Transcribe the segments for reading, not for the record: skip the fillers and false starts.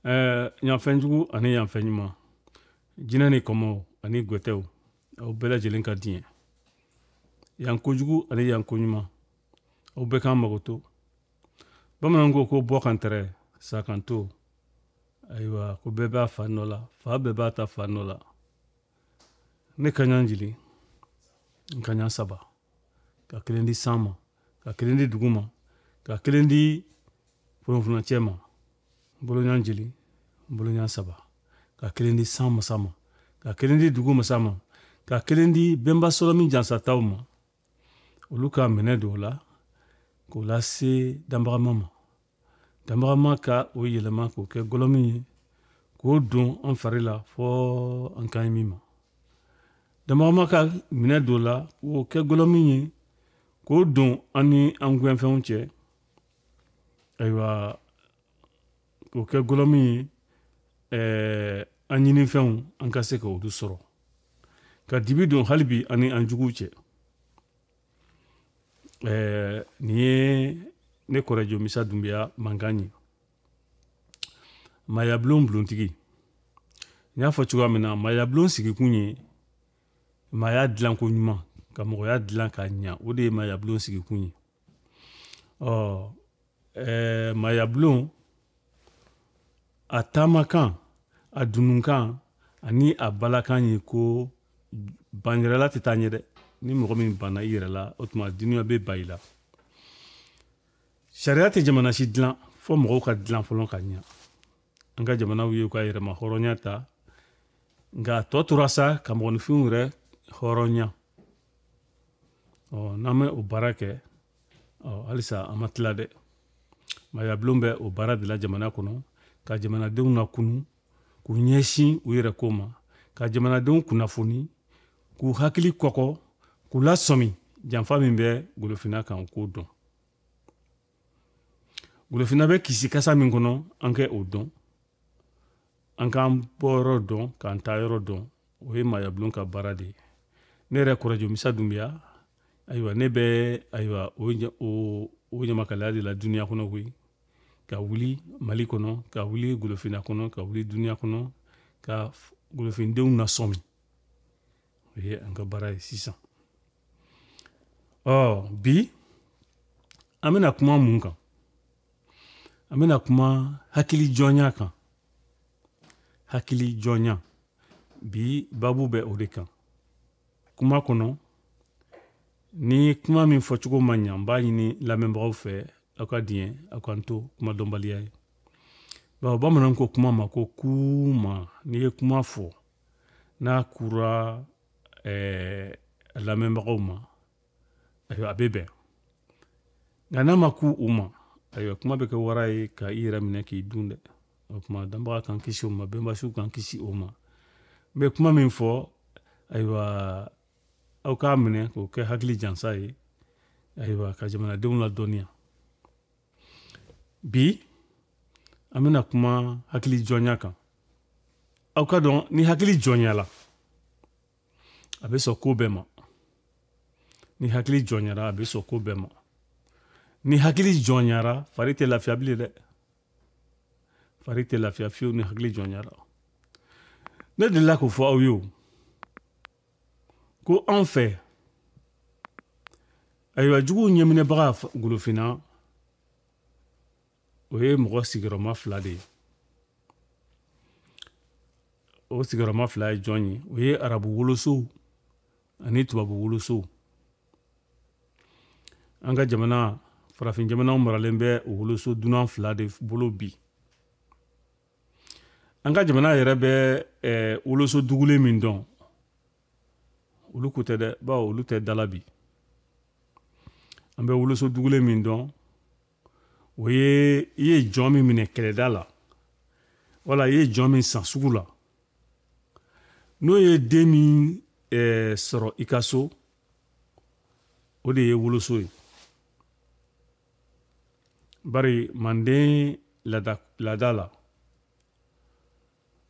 Yanfɛnjugu ani yanfɛn ɲuman, jinɛ ni kɔmɔw ani gwɛtɛw, aw bɛɛ lajɛlen ka diɲɛ. Yan kojugu ani yan ko ɲuman, aw bɛɛ k'an mago to. Bamananw ko ko bɔ kan tɛrɛ, sa kan to. Ayiwa, ko bɛɛ b'a fa nɔ la, fa bɛɛ b'a ta fa nɔ la. Ne ka ɲan jeli, n ka ɲan saba, ka kelen di san ma, ka kelen di dugu ma, ka kelen di furonfunancɛ ma. N bolo ɲan jeli, n bolo ɲan saba, ka kelen di san masa ma, ka kelen di dugu masa ma, ka kelen di bɛnba sɔrɔmin jansataw ma. Olu ka minɛ don o la k'o lase danbagama ma. Danbagama ka o yɛlɛma k'o kɛ gɔlɔmin ye, k'o don an fari la fɔ an ka ɲi min ma. Danbagama ka minɛ don o la k'o kɛ gɔlɔmin ye, k'o don an ni an gɛnfɛnw cɛ. Ayiwa, k'o kɛ gɔlɔmin ye, an ɲinifɛnw an ka se k'olu sɔrɔ, ka dibi don hali bi an ni an juguw cɛ. Nin ye ne kɔrɔjɔ Misa Dunbiya mankan ye, maayabulon bulontigi. N y'a fɔ cogoya min na, maayabulon sigikun ye maaya dilanko ɲuman, ka mɔgɔya dilan k'a ɲa, o de ye maayabulon sigikun ye. Maayabulon a taamakan, a dununkan ani a balakan ye ko banyɛrɛla tɛ taa ɲɛ dɛ. Ni mɔgɔ min banna i yɛrɛ la, o tuma dunuya bɛ ban i la. Sariya tɛ jamana si dilan fo mɔgɔw ka dilan fɔlɔ ka ɲa. An ka jamanaw ye u ka yɛrɛma hɔrɔnya ta, nka a tɔ tora sa ka mɔgɔninfinw yɛrɛ hɔrɔnya. N'an bɛ o baara kɛ, halisa an ma tila dɛ. Maayabulon bɛ o baara de la jamana kɔnɔ, ka jamanadenw lakunu, k'u ɲɛsin u yɛrɛ ko ma, ka jamanadenw kunnafoni, k'u hakili kɔkɔ, k'u lasɔmi janfa min bɛ golofinna kan, u k'o dɔn. Golofinna bɛ kisi kasa min kɔnɔ, an kɛ o dɔn, an k'an bɔyɔrɔ dɔn, k'an taayɔrɔ dɔn. O ye maayabulon ka baara de ye. Ne yɛrɛ kɔrɔjɔ Misa Dunbiya, ayiwa, ne bɛ ayiwa o ɲamakalaya de la dunuya kɔnɔ koyi, ka wuli Mali kɔnɔ, ka wuli golofinna kɔnɔ, ka wuli dunuya kɔnɔ, ka golofindenw nasɔmi. O ye an ka baara ye sisan. Bi an bɛna kuma mun kan? An bɛna kuma hakili jɔnya kan. Hakili jɔnya, bi babu bɛ o de kan. Kuma kɔnɔ, ni kuma min fɔcogo ma ɲa, n b'a ɲini lamɛnbagaw fɛ, aw ka diɲɛ, aw k'an to kuma dɔnbaliya ye. Bawo bamananw ko kuma ma ko kuma. N'i ye kuma fɔ, n'a kura lamɛnbagaw ma, ayiwa, a bɛ bɛn. Nka n'a ma ku u ma, ayiwa, kuma bɛ kɛ wara ye ka i yɛrɛ minɛ k'i dun dɛ. O tuma danbaga k'an kisi o ma, bɛnbasiw k'an kisi o ma. N bɛ kuma min fɔ, ayiwa, aw k'a minɛ k'o kɛ hakili jansa ye, ayiwa, ka jamanadenw ladɔnniya. Bi an bɛna kuma hakili jɔnya kan. Aw ka dɔn, ni hakili jɔnyala, a bɛ sɔn ko bɛɛ ma. Ni hakili jɔnyara, a bɛ sɔn ko bɛɛ ma. Ni hakili jɔnyara, fari tɛ lafiya bilen dɛ. Fari tɛ lafiya fiyewu ni hakili jɔnyara. Ne delila k'o fɔ aw ye o, ko anw fɛ, ayiwa, juguw ɲɛminɛbaga golofinna, o ye mɔgɔ sigiyɔrɔma fila de ye. O sigiyɔrɔma fila ye jɔn ye? O ye arabu wolosow ani tubabu wolosow. An ka jamana, farafin jamanaw maralen bɛ o woloso dunan fila de bolo bi. An ka jamana yɛrɛ bɛ woloso dugulen min dɔn, olu ko tɛ dɛ, bawo olu tɛ dala bi. An bɛ woloso dugulen min dɔn, o ye i ye jɔn min minɛ kɛlɛda la, wala i ye jɔn min san sugu la, n'o ye den min sɔrɔ i ka so, o de ye woloso ye. Bari manden laada la,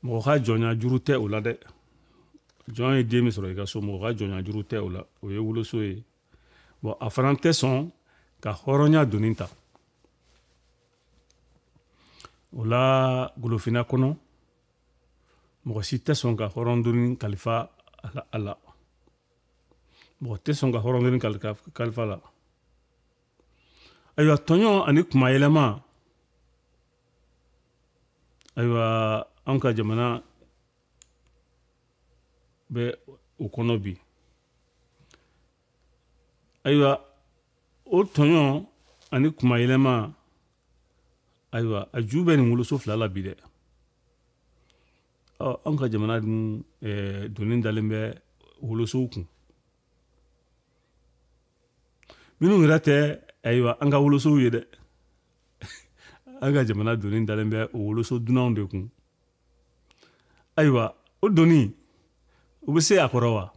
mɔgɔ ka jɔnya juru tɛ o la dɛ. Jɔn ye den min sɔrɔ i ka so, mɔgɔ ka jɔnya juru tɛ o la, o ye woloso ye. Bon, a fana tɛ sɔn ka hɔrɔnya doni ta. O la golofina kɔnɔ, mɔgɔ si tɛ sɔn ka hɔrɔn doni kalifa a la. Mɔgɔ tɛ sɔn ka hɔrɔn doni kalifa la. Ayiwa, tɔɲɔ ani kumayɛlɛma, ayiwa, an ka jamana bɛ o kɔnɔ bi. Ayiwa, o tɔɲɔ ani kumayɛlɛma, ayiwa, a ju bɛ nin woloso fila la bi dɛ. Ɔ, an ka jamana dun doni dalen bɛ wolosow kun, minnu yɛrɛ tɛ, ayiwa, an ka wolosow ye dɛ. An ka jamana doni dalen bɛ o woloso dunanw de kun. Ayiwa, o doni, u bɛ se a kɔrɔ wa?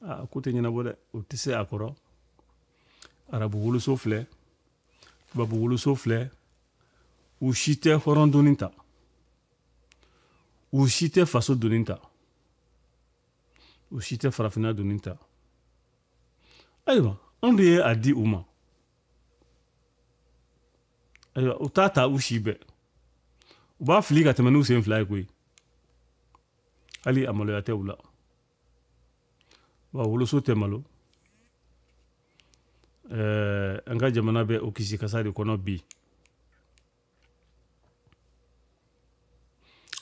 Aa, ko tɛ ɲɛnabɔ dɛ, o tɛ se a kɔrɔ. Arabu woloso filɛ, tubabu woloso filɛ, u si tɛ hɔrɔn doni ta, u si tɛ faso doni ta, u si tɛ farafinna doni ta. Ayiwa, anw de ye a di u ma. Ayiwa, u t'a ta u si bɛɛ, u b'a fili ka tɛmɛ n'u sen fila ye koyi. Hali a maloya tɛ u la. Wa woloso tɛ malo. An ka jamana bɛ o kisi kasa de kɔnɔ bi.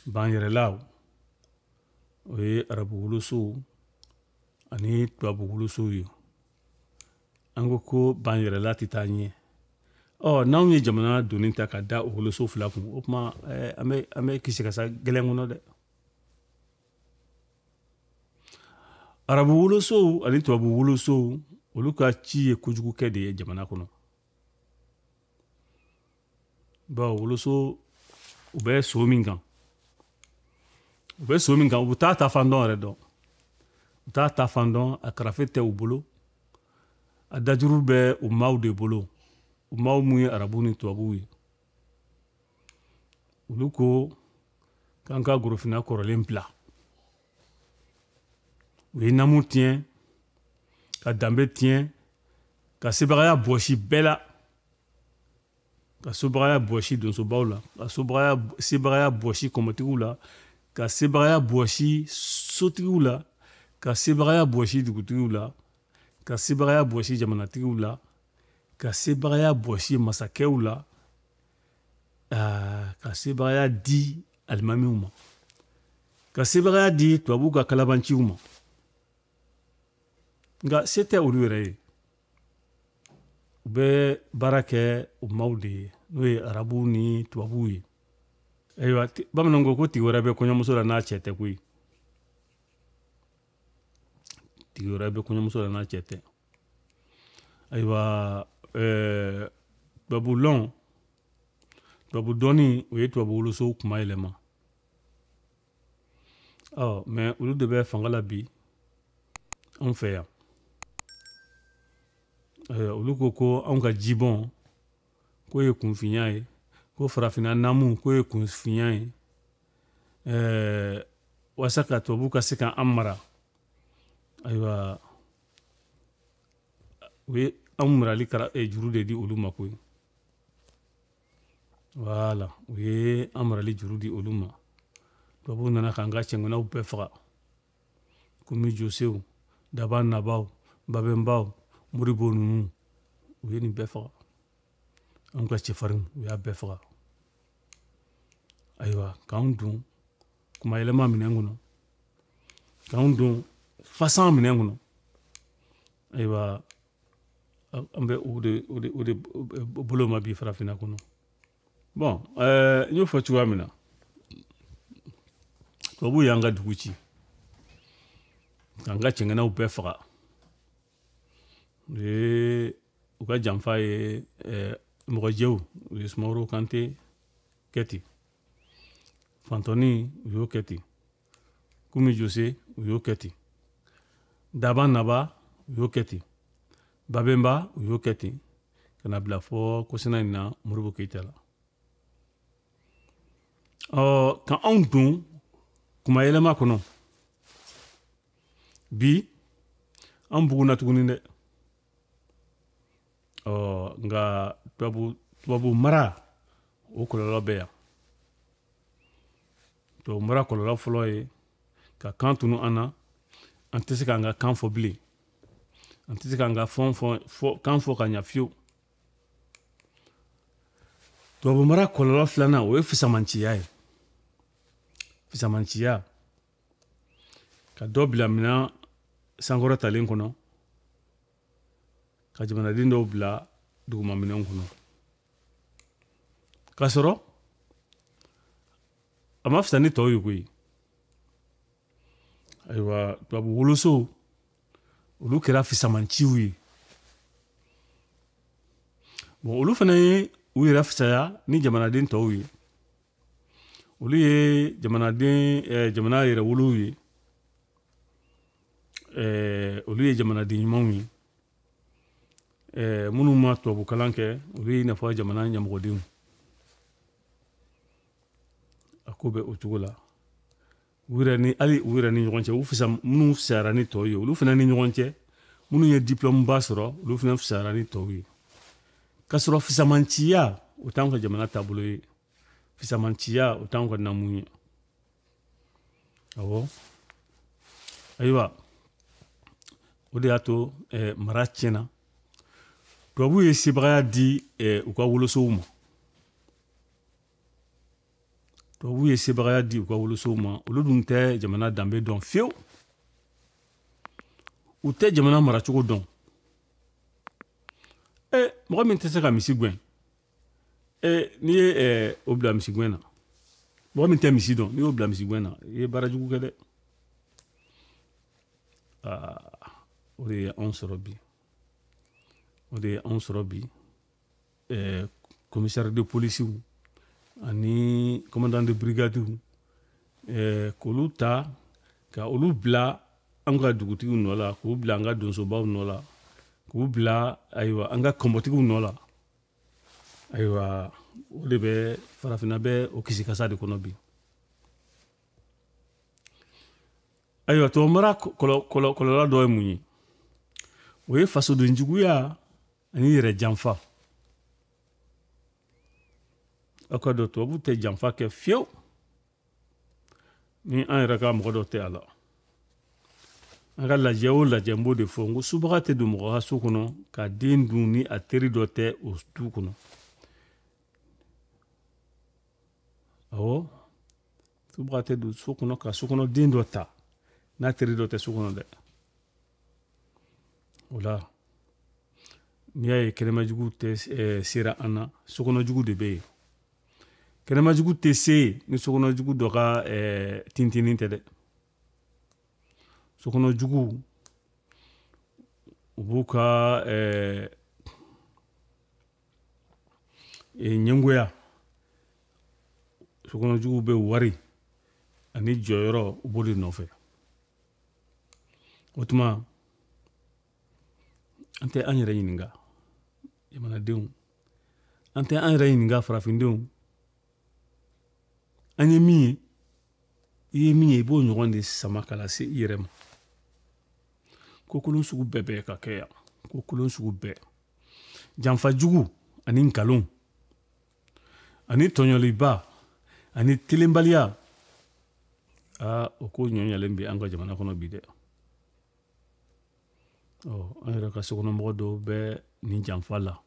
Ban yɛrɛlaw, o ye arabu wolosow ani tubabu wolosow ye. An ko ko ban yɛrɛla tɛ taa ɲɛ. Ɔ, n'anw ye jamana doni ta ka da o woloso fila kun, o tuma an bɛ kisi kasa gɛlɛn kɔnɔ dɛ. Arabu wolosow ani tubabu wolosow, olu ka ci ye kojugukɛ de ye jamana kɔnɔ. Bawo woloso, u bɛ so min kan, u bɛ so min kan, u t'a ta fan dɔn yɛrɛ dɔn. U t'a ta fan dɔn, a karafe tɛ u bolo, a dajuru bɛ u maaw de bolo. U maaw mun ye arabu ni tubabuw ye. Olu ko k'an ka gorofinna kɔrɔlen bila. U ye namu tiɲɛ, ka danbe tiɲɛ, ka sebagaya bɔsi bɛɛ la, ka sebagaya bɔsi donsobaw la, ka sebagaya bɔsi kɔmɔtigiw la, ka sebagaya bɔsi sotigiw la, ka sebagaya bɔsi dugutigiw la, ka sebagaya bɔsi jamanatigiw la, ka sebagaya bɔsi masakɛw la, ka sebagaya di alimamiw ma, ka sebagaya di tubabuw ka kalabanciw ma. Nka se tɛ olu yɛrɛ ye. U bɛ baara kɛ u maaw de ye, n'o ye arabuw ni tubabuw ye. Ayiwa, bamananw ko ko tigi wɛrɛ bɛ kɔɲɔmuso la n'a cɛ tɛ koyi. Tigi wɛrɛ bɛ kɔɲɔmuso la n'a cɛ tɛ. Ayiwa, tubabu lɔn, tubabu dɔnni, o ye tubabu wolosow kuma yɛlɛma. Ɔ, mɛ olu de bɛ fanga la bi anw fɛ yan. Olu ko ko anw ka jibɔn k'o ye kunfinya ye, ko farafinna namu k'o ye kunfinya ye, walasa ka tubabuw ka se ka an mara. Ayiwa, u ye anw marali juru de di olu ma koyi. Wala, u ye an marali juru di olu ma. Tubabuw nana k'an ka cɛŋanaw bɛɛ faga, komi josew, daba nabaw, babɛnbaw, moribo ninnu, u ye nin bɛɛ faga. Anw ka cɛfarinw, u y'a bɛɛ faga. Ayiwa, k'anw don kumayɛlɛma minɛn kɔnɔ, k'anw don fasan minɛn kɔnɔ. Ayiwa, an bɛ o de bolo ma bi farafinna kɔnɔ. Bon, n y'o fɔ cogoya min na, tubabuw y'an ka dugu ci, k'an ka cɛŋanaw bɛɛ faga. U ye u ka janfa ye mɔgɔjɛw, u ye Sumaworo Kante kɛ ten, Fantɔni u y'o kɛ ten, Kumi Jose u y'o kɛ ten, Daba Naba u y'o kɛ ten, Babɛnba u y'o kɛ ten, ka na bila fɔ kɔsina in na Modibo Keyita la. Ɔ, ka anw don kumayɛlɛma kɔnɔ bi, an bugunna tuguni dɛ. Ɔ, nka tubabu mara o kɔlɔlɔ bɛ yan. Tubabu mara kɔlɔlɔ fɔlɔ ye ka kan tunu an na. An tɛ se k'an ka kan fɔ bilen, an tɛ se k'an ka kan fɔ ka ɲa fiyewu. Tubabu mara kɔlɔlɔ filanan, o ye fisamanciya ye. Fisamanciya, ka dɔ bila minɛn sankɔrɔtalen kɔnɔ, ka jamanaden dɔw bila duguma minɛnw kɔnɔ, k'a sɔrɔ a ma fisa ni tɔw ye koyi. Ayiwa, tubabu wolosow, olu kɛra fisamanciw ye. Bon, olu fana ye u yɛrɛ fisaya ni jamanaden tɔw ye. Olu ye jamanaden jamana yɛrɛ wolow ye, olu ye jamanaden ɲumanw ye. Minnu ma tubabu kalan kɛ, olu ye i n'a fɔ jamana ɲɛmɔgɔdenw. A ko bɛ o cogo la. U yɛrɛ ni hali u yɛrɛ ni ɲɔgɔn cɛ, u fisa minnu fisayara ni tɔw ye, olu fana ni ɲɔgɔn cɛ, minnu ye diplôme ba sɔrɔ, olu fana fisayara ni tɔw ye. K'a sɔrɔ fisamanciya, o t'anw ka jamana taabolo ye. Fisamanciya, o t'anw ka naamu ye. Awɔ, ayiwa, o de y'a to mara tiɲɛna. Tubabuw ye sebagaya di u ka wolosow ma. Tubabuw ye sebagaya di u ka wolosow ma. Olu dun tɛ jamana danbe dɔn fiyewu, u tɛ jamana maracogo dɔn. Mɔgɔ min tɛ se ka misi gɛn, n'i ye o bila misi gɛn na, mɔgɔ min tɛ misi dɔn, n'i y'o bila misi gɛn na, i ye baara jugu kɛ dɛ. O de ye anw sɔrɔ bi. O de ye anw sɔrɔ bi. Commissaire de police ani commandant de brigade, k'olu ta ka olu bila an ka dugutigiw nɔ la, k'u bila an ka donsobaw nɔ la, k'u bila ayiwa an ka kɔnbɔtigiw nɔ la. Ayiwa, o de bɛ farafinna bɛ o kisikasa de kɔnɔ bi. Ayiwa, tubabu mara kɔlɔlɔ dɔ ye mun ye? O ye fasodenjuguya ani yɛrɛ janfa. Aw ka dɔn, tubabu tɛ janfa kɛ fiyewu ni an yɛrɛ ka mɔgɔ dɔ tɛ a la. An ka lajɛ o lajɛ, n b'o de fɔ, n ko subaga tɛ don mɔgɔ ka so kɔnɔ ka den dun ni a teri dɔ tɛ o du kɔnɔ. Awɔ, subaga tɛ don so kɔnɔ ka sokɔnɔ den dɔ ta n'a teri dɔ tɛ so kɔnɔ dɛ. O la, n'i y'a ye kɛnɛmajugu tɛ sera an na, sokɔnɔjugu de bɛ yen. Kɛnɛmajugu tɛ se yen ni sokɔnɔjugu dɔ ka tintinin tɛ dɛ. Sokɔnɔjugu, u b'u ka ɲɛngoya. Sokɔnɔjugu bɛ wari ani jɔyɔrɔ, u b'o de nɔfɛ. O tuma, an tɛ an yɛrɛ ɲininka jamanadenw, an tɛ an yɛrɛ ɲininka farafindenw. An ye min ye, i ye min ye, i b'o ɲɔgɔn de sama ka lase i yɛrɛ ma. Ko kolon sugu bɛɛ bɛ ka kɛ yan, ko kolon sugu bɛɛ, janfajugu ani nkalon ani tɔɲɔliba ani tilenbaliya. Aa, o ko ɲɔɲalen bɛ an ka jamana kɔnɔ bi dɛ. Ɔ, an yɛrɛ ka sokɔnɔmɔgɔ dɔw bɛ nin janfa la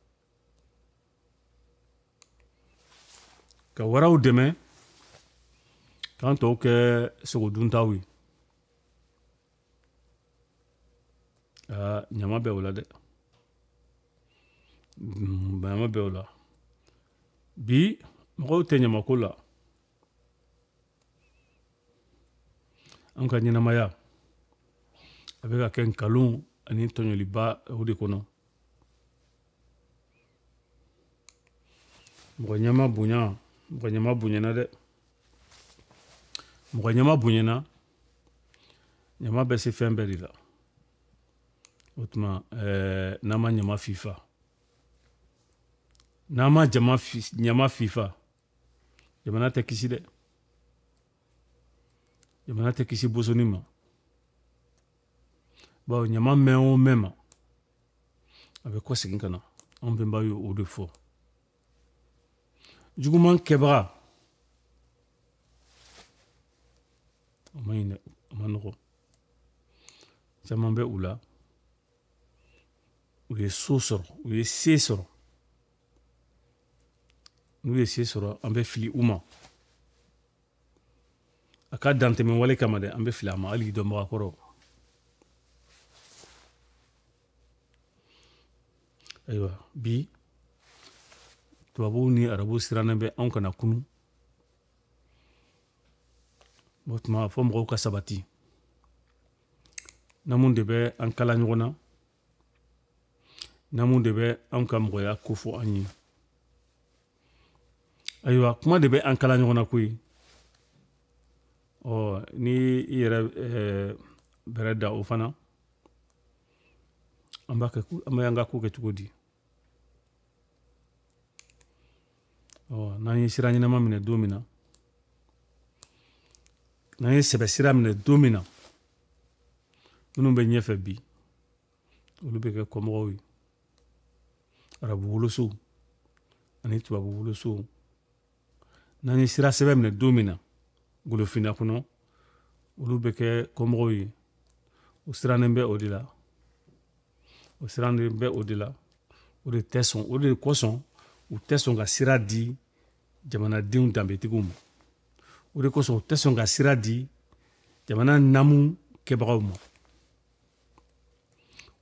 ka waraw dɛmɛ k'an tɔw kɛ sogoduntaw ye. Aa, ɲama bɛ o la dɛ, ɲama bɛ o la bi. Mɔgɔw tɛ ɲamako la. An ka ɲɛnamaya a bɛ ka kɛ nkalon ani tɔɲɔliba o de kɔnɔ. Mɔgɔ ɲɛma bonya, mɔgɔ ɲɛma bonyana dɛ. Mɔgɔ ɲɛma bonyana, ɲama bɛ se fɛn bɛɛ de la. O tuma, n'an ma ɲama fifa, n'an ma ɲama fifa, jamana tɛ kisi dɛ. Jamana tɛ kisi bosoni ma. Bawo ɲama mɛn o mɛn ma, a bɛ kɔsegin ka na. Anw bɛnbaw ye o de fɔ. Juguman kɛbaga o man ɲi dɛ, o man nɔgɔn. Caman bɛ u la, u ye so sɔrɔ, u ye se sɔrɔ. N'u ye se sɔrɔ, an bɛ fili u ma. A ka dantɛmɛ wale kama dɛ, an bɛ fili a ma hali dɔnbaga kɔrɔ. Ayiwa, bi tubabuw ni arabuw sirannen bɛ anw kana kunu. O tuma fɔ mɔgɔw ka sabati. Namu de bɛ an kala ɲɔgɔn na, namu de bɛ anw ka mɔgɔya kofɔ an ye. Ayiwa, kuma de bɛ an kala ɲɔgɔn na koyi. Ɔ ni i yɛrɛ bɛrɛ da o fana, an b'a kɛ, an bɛ an ka ko kɛ cogo di? Ɔ n'an ye sira ɲɛnama minɛ don min na, n'an ye sɛbɛ sira minɛ don min na, minnu bɛ ɲɛfɛ bi, olu bɛ kɛ kɔmɔgɔw ye. Arabu wolosow ani tubabu wolosow. N'an ye sira sɛbɛ minɛ don min na golofinna kɔnɔ, olu bɛ kɛ kɔmɔgɔw ye. O sirannen bɛ o de la. O sirannen bɛ o de la. O de tɛ sɔn, o de kosɔn u tɛ sɔn ka sira di jamanadenw danbetigiw ma. O de kosɔn u tɛ sɔn ka sira di jamana namu kɛbagaw ma.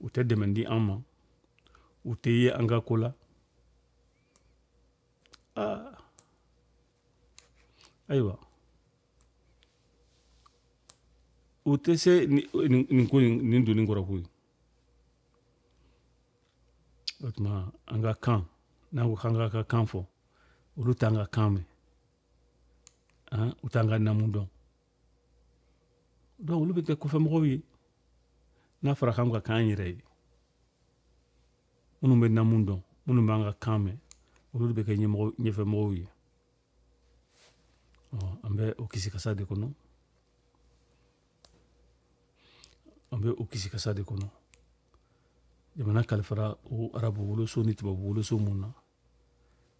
U tɛ dɛmɛ di an ma, u tɛ ye an ka ko la. Ayiwa, u tɛ se nin ko nin donni kɔrɔ koyi. O tuma an ka kan, n'an ko k'an ka kan fɔ, olu t'an ka kan mɛn, u t'an ka namu dɔn. Donc olu bɛ kɛ kɔfɛmɔgɔw ye. N'a fɔra k'an ka kan yɛrɛ ye, minnu bɛ namu dɔn, minnu b'an ka kan mɛn, olu de bɛ kɛ ɲɛfɛmɔgɔw ye. Ɔ an bɛ o kisikasa de kɔnɔ. An bɛ o kisikasa de kɔnɔ. Jamana kalifara o arabu woloso ni tubabu woloso mun na,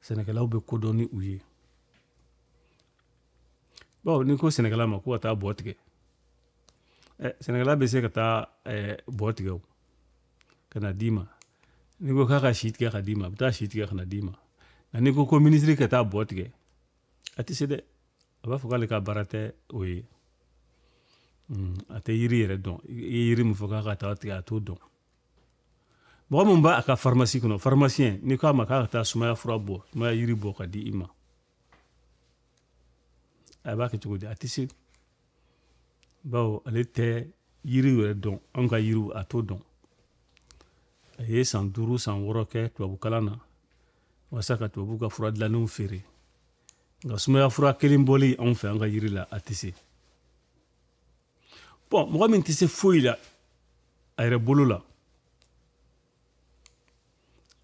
sɛnɛkɛlaw bɛ kodɔn ni u ye. Bawo n'i ko sɛnɛkɛla ma ko ka taa bɔ tigɛ, sɛnɛkɛla bɛ se ka taa bɔ tigɛ o ka na d'i ma. N'i ko k'a ka si tigɛ ka d'i ma, a bɛ taa si tigɛ ka na d'i ma. Nka n'i ko ko minisiri ka taa bɔ tigɛ, a tɛ se dɛ. A b'a fɔ k'ale ka baara tɛ o ye. A tɛ yiri yɛrɛ dɔn. I ye yiri min fɔ k'a ka taa tigɛ, a t'o dɔn. Mɔgɔ min b'a ka pharmacie kɔnɔ, pharmacien, n'i k'a ma k'a ka taa sumaya fura bɔ, sumaya yiri bɔ ka di i ma, a b'a kɛ cogo di? A tɛ se. Bawo ale tɛ yiri yɛrɛ dɔn, anw ka yiriw a t'o dɔn. A ye san 5 san 6 kɛ tubabukalan na walasa ka tubabuw ka fura dilannenw feere. Nka sumaya fura kelen bɔli anw fɛ an ka yiri la, a tɛ se. Bon, mɔgɔ min tɛ se foyi la a yɛrɛ bolo la,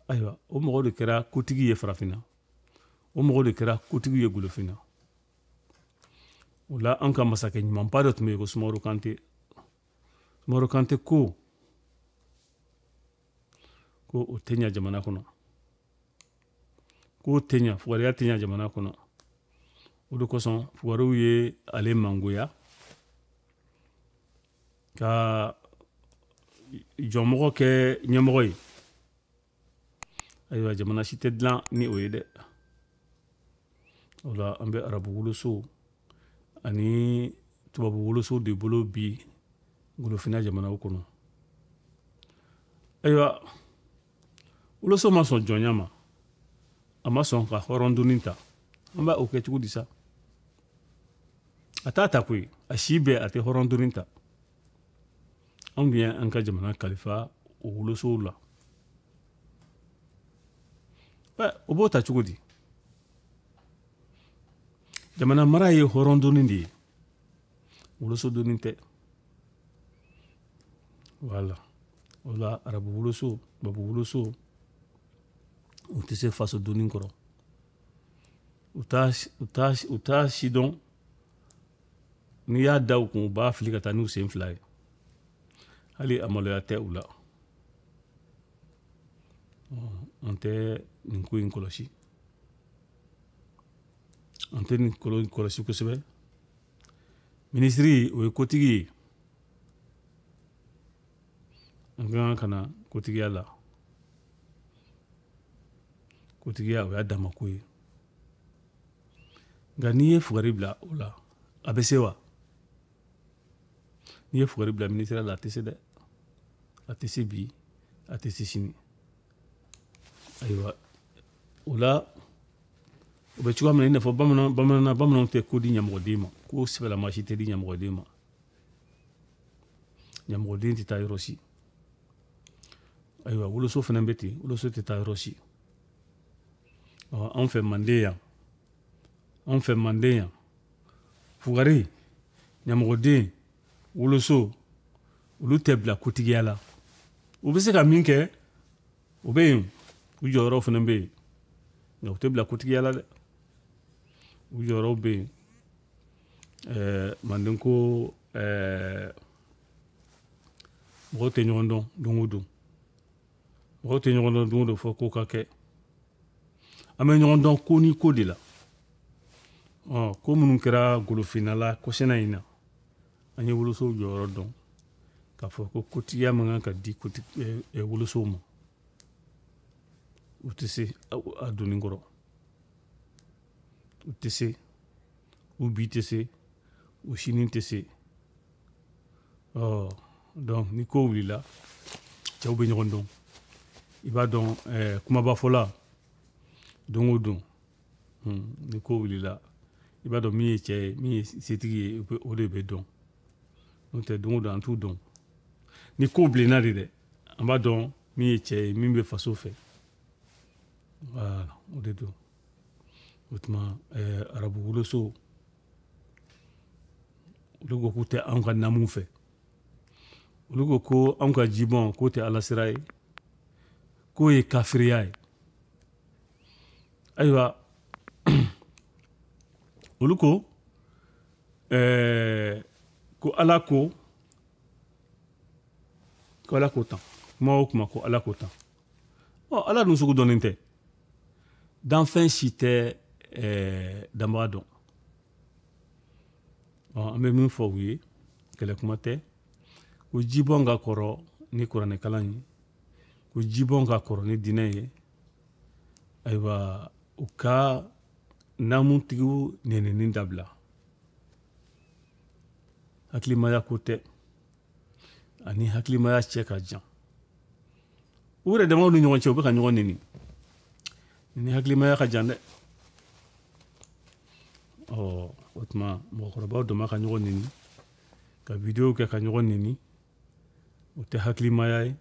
ayiwa, o mɔgɔ de kɛra kotigi ye farafinna, o mɔgɔ de kɛra kotigi ye golofinna. O la an ka masakɛ ɲumanba dɔ tun bɛ yen ko Sumaworo Kante. Sumaworo Kante ko o tɛ ɲa jamana kɔnɔ, k'o tɛ ɲa, fugariya tɛ ɲa jamana kɔnɔ. O de kosɔn fugariw ye ale mangoya ka jɔnmɔgɔ kɛ ɲɛmɔgɔ ye. Ayiwa, jamana si tɛ dilan ni o ye dɛ. O la an bɛ arabu woloso ani tubabu woloso de bolo bi golofinna jamanaw kɔnɔ. Ayiwa, woloso ma sɔn jɔnya ma, a ma sɔn ka hɔrɔn donni ta. An b'a o kɛ cogo di sa? A t'a ta koyi, a si bɛɛ a tɛ hɔrɔn donni ta. Anw dun ye an ka jamana kalifa o wolosow la. O b'o ta cogo di? Jamana mara ye hɔrɔn donni de ye, woloso donni tɛ. Wala o la arabu woloso, tubabu woloso, u tɛ se faso donni kɔrɔ. U t'a si dɔn. N'i y'a da u kun, u b'a fili ka taa n'u sen fila ye. Hali a maloya tɛ u la. An tɛ nin ko in kɔlɔsi. An tɛ nin kɔlɔsi kosɛbɛ. Minisiri, o ye kotigi ye. An ka kan ka na kotigiya la. Kotigiya, o y'a damako ye. Nka n'i ye fugari bila o la, a bɛ se wa? N'i ye fugari bila minisiriya la, a tɛ se dɛ. A tɛ se bi, a tɛ se sini. Ayiwa, o la o bɛ cogoya min na, i n'a fɔ bamanan, bamananw tɛ ko di ɲamɔgɔden ma, ko sɛbɛlama si tɛ di ɲamɔgɔden ma. Ɲamɔgɔden tɛ taa yɔrɔ si. Ayiwa, woloso fana bɛ ten, woloso tɛ taa yɔrɔ si. Ɔ, anw fɛ Manden yan, anw fɛ Manden yan, fugari, ɲamɔgɔden, woloso, olu tɛ bila kotigiya la. U bɛ se ka min kɛ, o bɛ yen, u jɔyɔrɔ fana bɛ yen, nka u tɛ bila kotigiya la dɛ. U jɔyɔrɔw bɛ yen. Manden ko mɔgɔw tɛ ɲɔgɔn dɔn don o don. Mɔgɔw tɛ ɲɔgɔn dɔn don o don fɔ ko ka kɛ. An bɛ ɲɔgɔn dɔn ko ni ko de la. Ɔ, ko minnu kɛra golofinna la kɔsɛnna in na, an ye wolosow jɔyɔrɔ dɔn k'a fɔ ko kotigiya man kan ka di wolosow ma. U tɛ se a donni kɔrɔ. U tɛ se, u bi tɛ se, u sini tɛ se. Ɔ, donc ni ko wulila, cɛw bɛ ɲɔgɔn dɔn. I b'a dɔn, kumabafɔla don o don, ni ko wulila, i b'a dɔn min ye cɛ ye, min ye setigi ye, o de bɛ dɔn. N'o tɛ, don o don an t'u dɔn. Ni ko bilenna de dɛ, an b'a dɔn min ye cɛ ye, min bɛ faso fɛ. Voilà, o de don. O tuma, arabu woloso, olu ko k'u tɛ anw ka namu fɛ. Olu ko ko anw ka jibɔn k'o tɛ Ala sira ye, k'o ye kafiriya ye. Ayiwa, olu ko ko Ala ko, ko Ala ko tan. Kuma o kuma, ko Ala ko tan. Ɔ, Ala dun sugu dɔnnen tɛ. Danfɛn si tɛ danbaga dɔn. Ɔ, an bɛ min fɔ u ye, kɛlɛ kuma tɛ, ko jibɔn ka kɔrɔ ni kuranɛkalan ye, ko jibɔn ka kɔrɔ ni diinɛ ye. Ayiwa, u ka namutigiw nɛnini dabila. Hakilimaya ko tɛ, ani hakilimaya cɛ ka jan. U yɛrɛ damaw ni ɲɔgɔn cɛ, u bɛ ka ɲɔgɔn nɛni. Ni hakilimaya ka jan dɛ. Ɔ, o tuma, mɔgɔkɔrɔbaw dama ka ɲɔgɔn nɛni, ka vidéo kɛ ka ɲɔgɔn nɛni, o tɛ hakilimaya ye,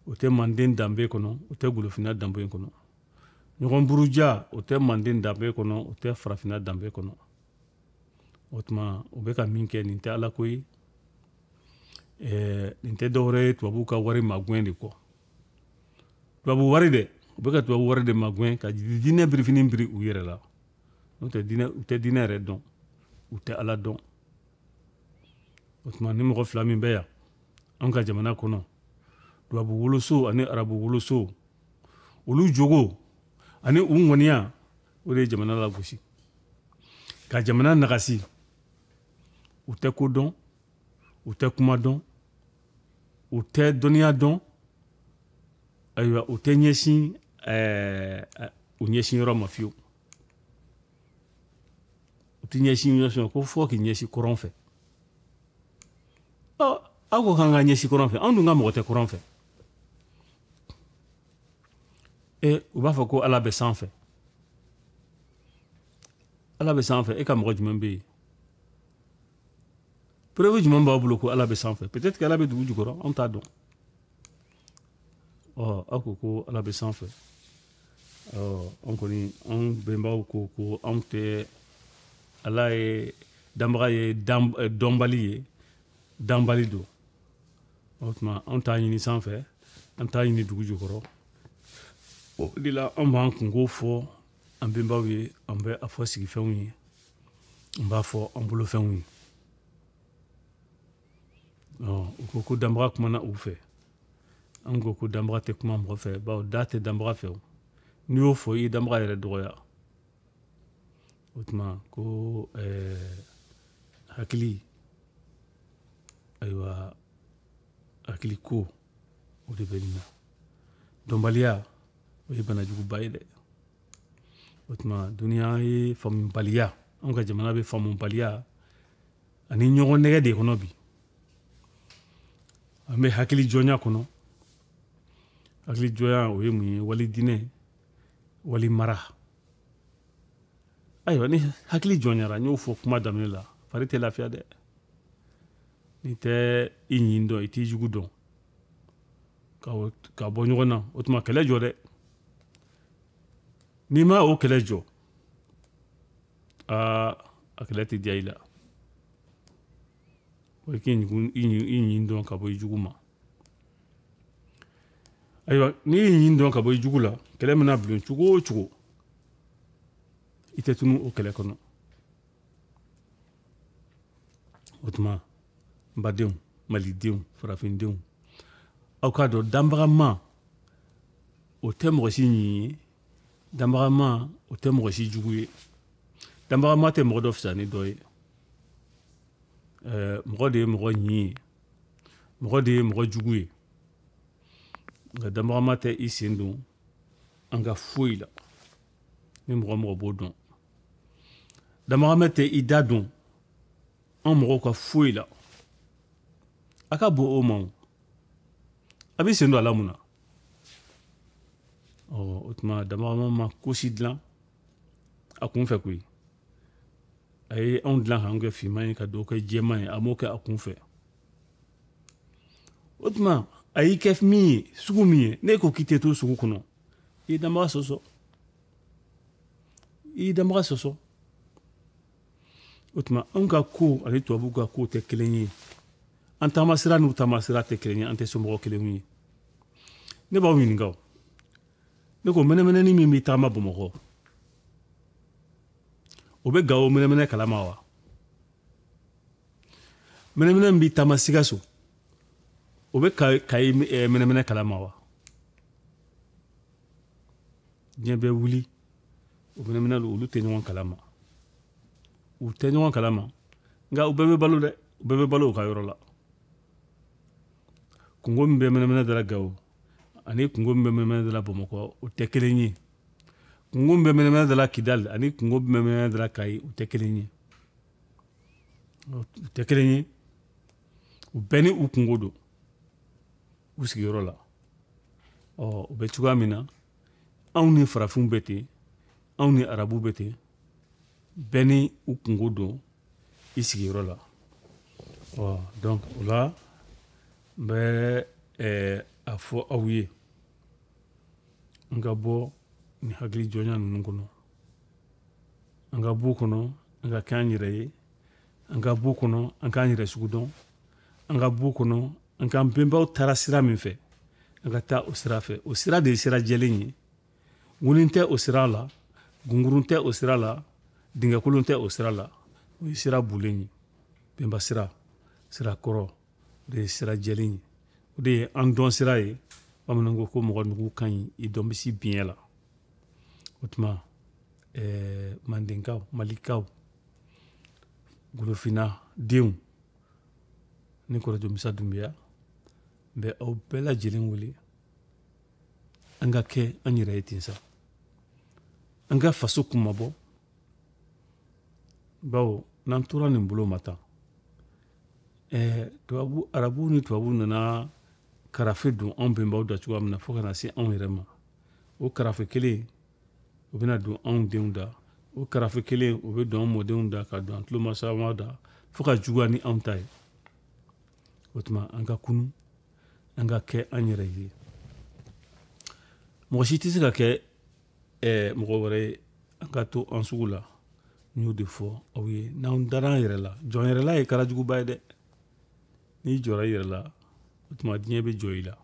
o tɛ Manden danbe kɔnɔ, o tɛ golofinna danbe kɔnɔ. Ɲɔgɔn buruja, o tɛ Manden danbe kɔnɔ, o tɛ farafinna danbe kɔnɔ. O tuma, u bɛ ka min kɛ, nin tɛ Ala ko ye. Nin tɛ dɔwɛrɛ ye, tubabuw ka wari magɛn de kɔ. Tubabu wari dɛ, u bɛ ka tubabu wari de magɛn ka diinɛ birifini biri u yɛrɛ la. N'o tɛ, diinɛ, u tɛ diinɛ yɛrɛ dɔn, u tɛ Ala dɔn. O tuma, ni mɔgɔ fila min bɛ yan an ka jamana kɔnɔ, tubabu woloso ani arabu woloso, olu jogo ani u ŋɔniya, o de ye jamana lagosi, ka jamana nagasi. U tɛ ko dɔn, u tɛ kuma dɔn, u tɛ dɔnniya dɔn. Ayiwa, u tɛ ɲɛsin u ɲɛsin yɔrɔ ma fiyewu. U tɛ ɲɛsin yɔrɔ ko fɔ k'i ɲɛsin kɔrɔn fɛ. Ɔ, aw ko k'an ka ɲɛsin kɔrɔn fɛ, anw dun ka mɔgɔ tɛ kɔrɔn fɛ. E, u b'a fɔ ko Ala bɛ sanfɛ. Ala bɛ sanfɛ, e ka mɔgɔ jumɛn bɛ yen? Preuve jumɛn b'aw bolo ko Ala bɛ sanfɛ? Peut-être que Ala bɛ dugu jukɔrɔ, anw t'a dɔn. Ɔ, aw ko ko Ala bɛ sanfɛ. Ɔ, an kɔni, anw bɛnbaw ko ko anw tɛ Ala ye, danbaga ye, dɔnbali ye, danbali don. O tuma, anw t'a ɲini sanfɛ, an t'a ɲini dugu jukɔrɔ. O de la, an b'an kungo fɔ an bɛnbaw ye, an bɛ a fɔ sigifɛnw ye, an b'a fɔ an bolofɛnw ye. Ɔ, u ko ko danbaga kumana u fɛ. An ko ko danbaga tɛ kuma mɔgɔ fɛ, bawo da tɛ danbaga fɛ. N'i y'o fɔ, i ye danbaga yɛrɛ dɔgɔya. O tuma ko hakili, ayiwa hakili ko o de bɛ nin na. Dɔnbaliya o ye banajuguba ye dɛ. O tuma duniya ye faamubaliya, anw ka jamana bɛ faamubaliya ani ɲɔgɔn nɛgɛ de kɔnɔ bi. An bɛ hakili jɔnya kɔnɔ. Hakili jɔnya o ye mun ye? Wali diinɛ, wali mara. Ayiwa ni hakili jɔnyara, n y'o fɔ kuma daminɛ la, fari tɛ lafiya dɛ. N'i tɛ i ɲin dɔn, i t'i jugu dɔn ka bɔ ɲɔgɔn na, o tuma kɛlɛ jɔ dɛ. N'i ma o kɛlɛ jɔ, aa a kɛlɛ tɛ diya i la. O ye k'i ɲin dɔn ka bɔ i jugu ma. Ayiwa n'i y'i ɲin dɔn ka bɔ i jugu la, kɛlɛ mana bilen cogo o cogo, i tɛ tunu o kɛlɛ kɔnɔ. O tuma n badenw, malidenw, farafindenw, aw k'a dɔn danbagama o tɛ mɔgɔ si ɲin ye, danbagama o tɛ mɔgɔ si jugu ye, danbagama tɛ mɔgɔ dɔ fisa ni dɔ ye. Mɔgɔ de ye mɔgɔ ɲin ye, mɔgɔ de ye mɔgɔ jugu ye. Nka danbagama tɛ i sen don an ka foyi la, ni mɔgɔ mɔgɔ b'o dɔn. Danbagama tɛ i da don an mɔgɔw ka foyi la. A ka bon o ma o, a bɛ sen don a la mun na? O tuma danbagama ma ko si dilan a kun fɛ koyi. A ye anw dilan k'an kɛ finman ye ka dɔw kɛ jɛman ye, a m'o kɛ a kun fɛ. O tuma a y'i kɛ min ye, sugu min ye, n'e ko k'i tɛ to sugu kɔnɔ, i ye danbaga sɔsɔ, i ye danbaga sɔsɔ. O tuma anw ka ko ani tubabuw ka ko tɛ kelen ye, an taamasira n'u taamasira tɛ kelen ye, an tɛ somɔgɔ kelenw ye. Ne b'aw ɲininka o, ne ko mɛnɛmɛnɛni min bɛ taama Bamakɔ, o bɛ Gawo mɛnɛmɛnɛ kalama wa? Mɛnɛmɛnɛ min bɛ taama Sikaso, o bɛ Kayi mɛnɛmɛnɛ kalama wa? Diɲɛ bɛ wuli, o mɛnɛmɛnɛ olu tɛ ɲɔgɔn kalama, u tɛ ɲɔgɔn kalama. Nka u bɛɛ bɛ balo dɛ, u bɛɛ bɛ balo u ka yɔrɔ la. Kungo min bɛ mɛnɛmɛnɛ da la Gawo ani kungo min bɛ mɛnɛmɛnɛ da la Bamakɔ, o tɛ kelen ye. Kungo min bɛ mɛnɛmɛnɛ da la Kidali ani kungo min bɛ mɛnɛmɛnɛ da la Kayi, u tɛ kelen ye, u tɛ kelen ye. U bɛɛ ni u kungo don u sigiyɔrɔ la. Ɔ o bɛ cogoya min na, anw ni farafinw bɛ ten, anw ni arabuw bɛ ten, bɛɛ ni u kungo don i sigiyɔrɔ la. Ɔ donc o la n bɛ a fɔ aw ye, an ka bɔ nin hakili jɔnya ninnu kɔnɔ, an ka b'u kɔnɔ, an ka kɛ an yɛrɛ ye, an ka b'u kɔnɔ, an k'an yɛrɛ sugu dɔn, an ka b'u kɔnɔ, an k'an bɛnbaw taara sira min fɛ, an ka taa o sira fɛ. O sira de ye sira jɛlen ye. Ŋuni tɛ o sira la, gungurun tɛ o sira la, dingɛkolon tɛ o sira la. O ye sira bulen ye, bɛnba sira, sira kɔrɔ, o de ye sira jɛlen ye, o de ye an dɔn sira ye. Bamananw ko ko mɔgɔ nugu ka ɲi i dɔn bisi biɲɛ la. O tuma mandenkaw, malikaw, golofinna denw ni Kɔrɔjɔ Musa Dunbiya, n bɛ aw bɛɛ lajɛlen wele, an ka kɛ an yɛrɛ ye ten sa, an ka faso kunmabɔ. Bawo n'an tora nin bolo ma tan, tubabu, arabu ni tubabu nana karafe don anw bɛnbaw da cogoya min na fo ka na se anw yɛrɛ ma, o karafe kelen o bɛna don anw denw da, o karafe kelen o bɛ don an mɔdenw da, ka don an tulomasamaw da, fo ka juguya ni anw ta ye. O tuma an ka kunu, an ka kɛ an yɛrɛ ye. Mɔgɔ si tɛ se ka kɛ mɔgɔ wɛrɛ ye, an ka to an sugu la. N y'o de fɔ aw ye, n'anw dara an yɛrɛ la, jɔn yɛrɛla ye karajuguba ye dɛ. N'i jɔra i yɛrɛ la, o tuma diɲɛ bɛ jɔ i la.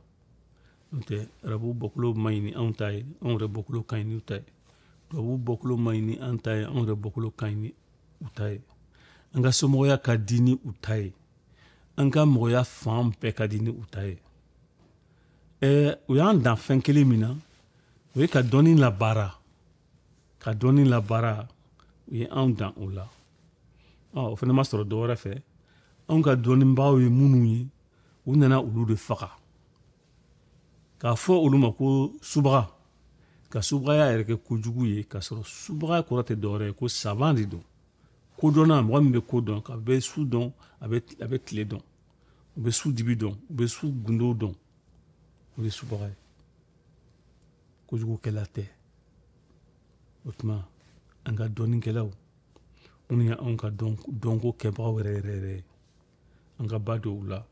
N'o tɛ arabu bɔkolo man ɲi ni anw ta ye, anw yɛrɛ bɔkolo ka ɲi n'u ta ye. Tubabu bɔkolo man ɲi ni an ta ye, anw yɛrɛ bɔkolo ka ɲi ni u ta ye. An ka somɔgɔya ka di ni u ta ye, an ka mɔgɔya fan bɛɛ ka di ni u ta ye. U y'an dan fɛn kelen min na, o ye ka dɔnni labaara, ka dɔnni labaara U ye anw dan o la. O fana ma sɔrɔ dɔ wɛrɛ fɛ. Anw ka dɔnnibaaw ye minnu ye, u nana olu de faga. K'a fɔ olu ma ko subaga, ka subagaya yɛrɛ kɛ kojugu ye, k'a sɔrɔ subaga kɔrɔ tɛ dɔwɛrɛ ye ko savant de don. Kodɔnna, mɔgɔ min bɛ ko dɔn, a bɛ su dɔn, a bɛ tile dɔn, u bɛ su dibi dɔn, u bɛ su gundow dɔn, o de ye subaga ye. Kojugukɛla tɛ. O tuma an ka dɔnnikɛlaw, minnu ye anw ka dɔnko kɛbagaw yɛrɛ yɛrɛ yɛrɛ ye, an ka ba don u la.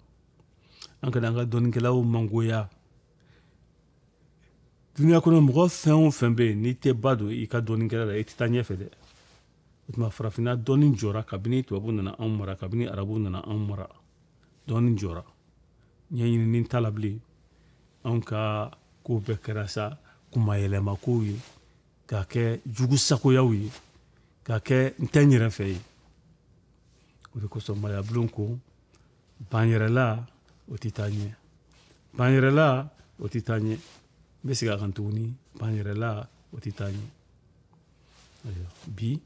An kana an ka dɔnnikɛlaw mangoya. Duniya kɔnɔ mɔgɔ fɛn o fɛn bɛ yen, n'i tɛ ba don i ka dɔnnikɛla la, i tɛ taa ɲɛfɛ dɛ. O tuma farafinna dɔnni jɔra kabini tubabu nana anw mara, kabini arabu nana anw mara, dɔnni jɔra. Ɲɛɲinini t'a la bilen. Anw ka ko bɛɛ kɛra sa kumayɛlɛma kow ye, k'a kɛ jugusagoyaw ye, k'a kɛ n tɛ n yɛrɛ fɛ ye. O de kosɔn maayabulon ko banyɛrɛla o tɛ taa ɲɛ, banyɛrɛla o tɛ taa ɲɛ. N bɛ segin a kan tuguni, banyɛrɛla o tɛ taa ɲɛ. Ayiwa, bi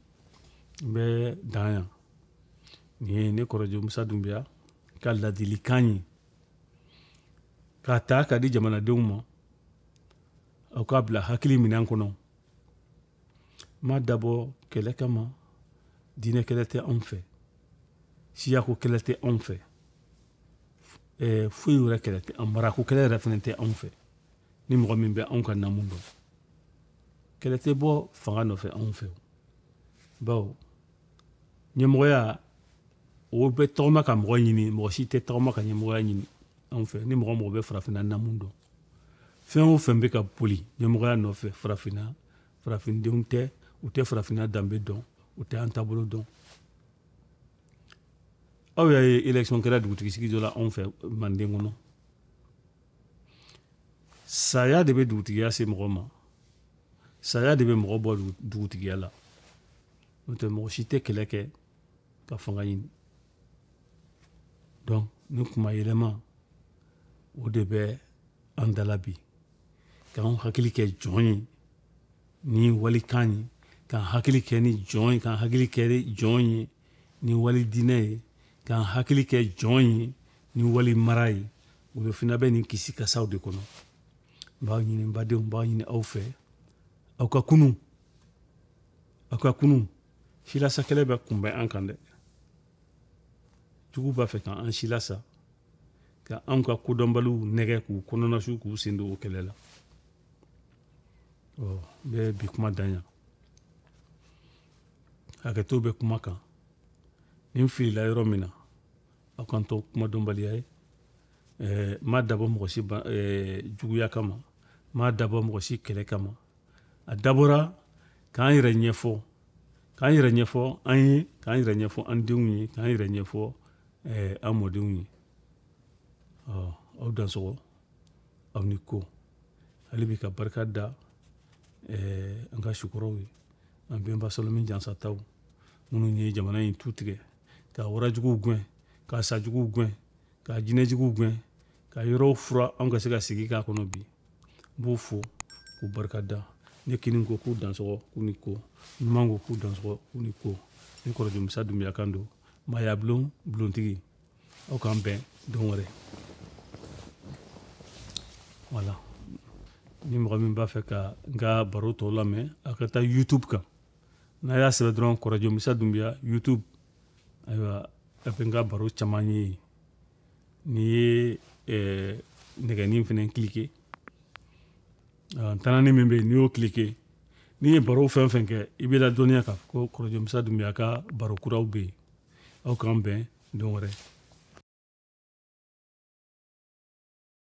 n bɛ dan yan. Nin ye ne kɔrɔjɛ Musa Dunbiya ka ladilikan ye k'a ta k'a di jamanadenw ma. Aw k'a bila hakili minɛn kɔnɔ. N m'a dabɔ kɛlɛ kama, diinɛ kɛlɛ tɛ anw fɛ, siyako kɛlɛ tɛ anw fɛ, foyi wɛrɛ kɛlɛ tɛ, marako kɛlɛ yɛrɛ fana tɛ anw fɛ. Ni mɔgɔ min bɛ anw ka namu dɔn, kɛlɛ tɛ bɔ fanga nɔfɛ anw fɛ. Bawo ɲɛmɔgɔya o bɛ tɔgɔma ka mɔgɔ ɲini, mɔgɔ si tɛ tɔgɔma ka ɲɛmɔgɔya ɲini anw fɛ. Ni mɔgɔ mɔgɔ bɛ farafinna namu dɔn, fɛn o fɛn bɛ ka boli ɲɛmɔgɔya nɔfɛ farafinna, farafindenw tɛ, u tɛ farafinna danbe dɔn, u tɛ an taabolo dɔn. Aw y'a ye élection kɛra dugutigi sigi dɔ la anw fɛ Manden kɔnɔ. Saya de bɛ dugutigiya se mɔgɔ ma, saya de bɛ mɔgɔ bɔ dugutigiya la. N'o tɛ mɔgɔ si tɛ kɛlɛ kɛ ka fanga ɲini. Donc ni kuma yɛlɛma o de bɛ an da la bi, k'anw hakili kɛ jɔn ye ni walikan ye, k'an hakili kɛ ni jɔn ye, k'an hakili kɛ ni jɔn ye ni wali diinɛ ye, k'an hakili kɛ jɔn ye ni wali mara ye. O de fana bɛ nin kisi kasaw de kɔnɔ. N b'aw ɲini, n badenw, n b'aw ɲini aw fɛ, aw ka kunun, aw ka kunun. Silasa kɛlɛ bɛ kunbɛn an kan dɛ. Jugu b'a fɛ k'an silasa, ka anw ka kodɔnbaliw nɛgɛ k'u kɔnɔnasu k'u sen don o kɛlɛ la. Ɔ, n bɛ bi kuma dan yan. Hakɛto bɛ kuma kan. Ni n filila yɔrɔ min na, aw k'an to kumadɔnbaliya ye. N m'a dabɔ mɔgɔ si juguya kama, n m'a dabɔ mɔgɔ si kɛlɛ kama. A dabɔra k'an yɛrɛ ɲɛfɔ, k'an yɛrɛ ɲɛfɔ an ye, k'an yɛrɛ ɲɛfɔ an denw ye, k'an yɛrɛ ɲɛfɔ an mɔdenw ye. Ɔ, aw dansɔgɔ, aw ni ko. Hali bi ka barika da an ka sukɔrɔw ye, an bɛnba Sɔlɔmin Jansataw, minnu ye jamana in tu tigɛ, ka warajuguw gɛn, ka sajuguw gɛn, ka jinɛjuguw gɛn, ka yɔrɔw fura anw ka se ka sigi k'a kɔnɔ bi. N b'u fo k'u barika da. Ne kini ko k'u dansɔgɔ k'u ni ko, ɲuman ko k'u dansɔgɔ k'u ni ko. Ne kɔrɔjɛ Musa Dunbiya kan don, maaya bulon bulontigi. Aw k'an bɛn don wɛrɛ. Voilà. Ni mɔgɔ min b'a fɛ ka n ka baro tɔw lamɛn, a ka taa YouTube kan. N'a y'a sɛbɛn dɔrɔn kɔrɔjɛ Musa Dunbiya YouTube, ayiwa, a bɛ n ka baro caman ye yen. N'i ye nɛgɛnin fɛnɛ cliquer, ntanani min bɛ yen, n'i y'o cliquer, n'i ye baro fɛn fɛn kɛ, i bɛ ladɔnniya k'a fɔ ko kɔrɔjɛ Musa Dunbiya ka baro kuraw bɛ yen. Aw k'an bɛn don wɛrɛ.